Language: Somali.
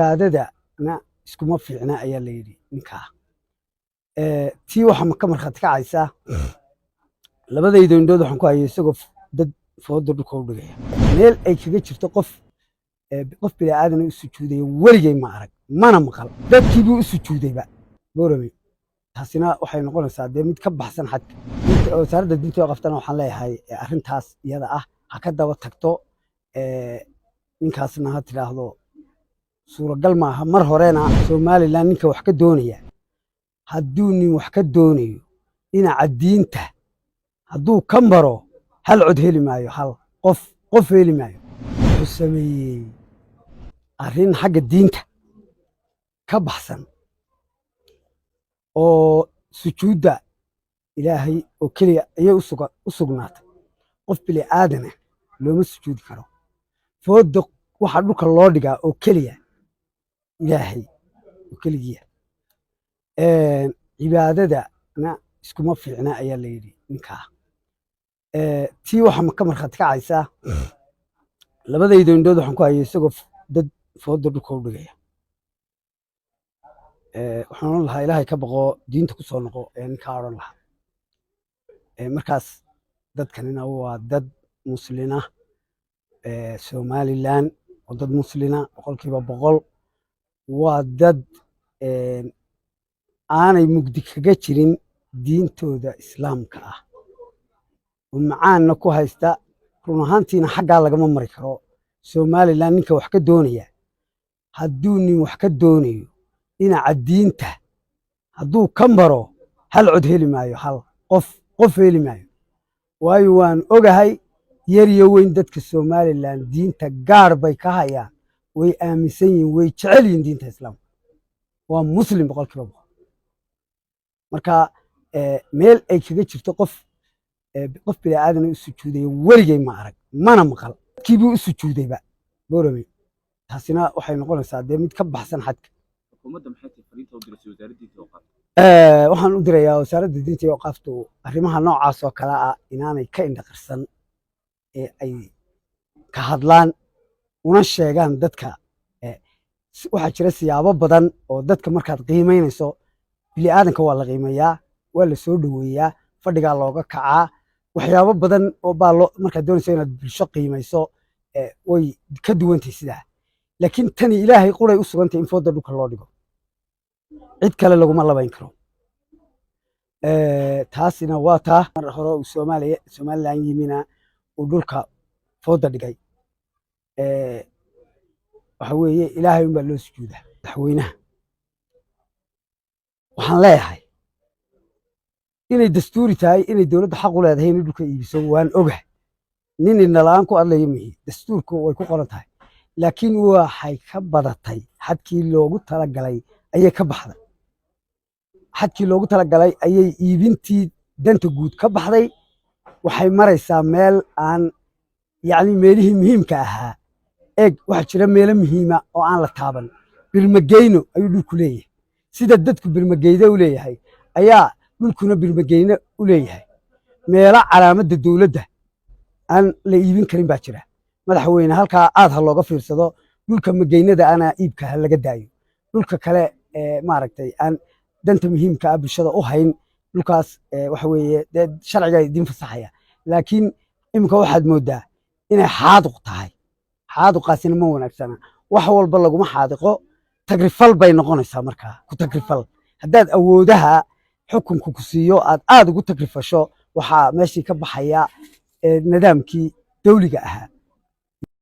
Cibaadadana iskuma fiicna ayaa la yidhi ninkaa. Tii waxaa ka markhaati kacaysaa labadayda indhood waxaan ku hayay isagoo dad fooda dhulka u dhigaya. Meel ay kaga jirto qof qof bini'aadan u sujuudaya weligay ma arag, mana maqal. Dadkii buu u sujuudayba Boorame. Taasina waxay noqonaysaa dee mid ka baxsan xadka. Wasaaradda diinta oo qaftana waxaan leeyahay arrintaas iyada ah ha ka daba tagto, ninkaasna ha tidhaahdo suuragal maaha. Mar horena Somaliland ninka wax ka doonaya, hadduu nin wax ka doonayo dhinaca diinta, hadduu ka maro hal cod heli maayo, hal qof qof heli maayo. Wuxuu sameeyey arrin xagga diinta ka baxsan oo sujuudda Ilaahay oo keliya ayay u sugnaatay. Qof bini aadana looma sujuudi karo. Fooda waxaa dhulka loo dhigaa oo keliya Ilaahay oo keligiya. Cibaadadana iskuma fiicna ayaa la yidhi ninkaa. Tii waxaa ka markhaati kacaysaa labadayda indhood waxaan ku hayay isagoo dad fooda dhulka u dhigaya. Waxaan odhan lahaa Ilaahay ka baqo, diinta ku soo noqo ee ninkaa odhan lahaa. Markaas dadkanina waa dad muslina. Somaliland waa dad muslina 100%. Waa dad aanay mugdi kaga jirin diintooda Islaamka ah oo macaanna ku haysta. Run ahaantiina xaggaa lagama mari karo. Somaliland ninka wax ka doonaya, hadduu nin wax ka doonayo dhinaca diinta, hadduu ka maro hal cod heli maayo, hal qof qof heli maayo. Waayo waan ogahay, yar iyo weyn dadka Somaliland diinta gaar bay ka hayaan, way aaminsan yihiin, way jecel yihiin diinta Islaamka, waa Muslim 100%. Marka meel ay kaga jirto qof qof bini'aadan u sujuudaya weligay ma arag, mana maqal. Dadkii buu u sujuudayba Boorame. Taasina waxay noqonaysaa dee mid ka baxsan xadka. Xukuumadda maxay tahay fariinta u diraysay wasaaradda diinta oo qaabta? Waxaan u dirayaa wasaaradda diinta iyo awqaaftu arrimaha noocaas oo kale ah inaanay ka indhaqarsan ee ay ka hadlaan una sheegaan dadka. Waxaa jira siyaabo badan oo dadka markaad qiimaynayso, bini'aadanka waa la qiimeeyaa, waa la soo dhoweeyaa, fadhigaa looga kacaa, waxyaabo badan oo baa loo markaad doonayso inaad bulsho qiimayso, way ka duwantahay sidaa. Laakiin tani Ilaahay quray u sugantay in fooda dhulka loo dhigo, cid kale laguma labayn karo. Taasina waa taa. Mar hore uu Soomaaliya Somaliland yimina uu dhulka fooda dhigay. Waxa weeye Ilaahay unbaa loo sujuudaa. Madaxweynaha waxaan leeyahay inay dastuuri tahay, inay dowladda xaq u leedahay inay dhulka iibiso, waan ogahay. Nin indhala-aan ku hadlaya mihi, dastuurku way ku qoran tahay. Laakiin waxay ka badatay xadkii loogu talagalay, ayay ka baxday xadkii loogu talagalay, ayay iibintii danta guud ka baxday. Waxay maraysaa meel aan yacni meelihii muhiimka ahaa. Eeg, waxaa jira meelo muhiima oo aan la taaban. Birmageyno ayuu dhulku leeyahay. Sida dadku birmageyde u leeyahay ayaa dhulkuna birmageyne u leeyahay. Meelo calaamadda dowladda aan la iibin karin baa jira. Madaxweyne, halkaa aad ha looga fiirsado. Dhulka mageynada ana iibka ha laga daayo. Dhulka kale ee maaragtay aan danta muhiimka ah bulshada u hayn, dhulkaas waxa weeye dee sharciga idin fasaxaya. Laakiin iminka waxaad moodaa inay xaaduq tahay. Xaaduqaasina ma wanaagsana. Wax walba laguma xaadiqo, tagrifal bay noqonaysaa. Markaa ku tagrifal haddaad awoodaha xukunka ku siiyo aad aad ugu tagrifasho, waxaa meeshii ka baxaya nidaamkii dawliga ahaa.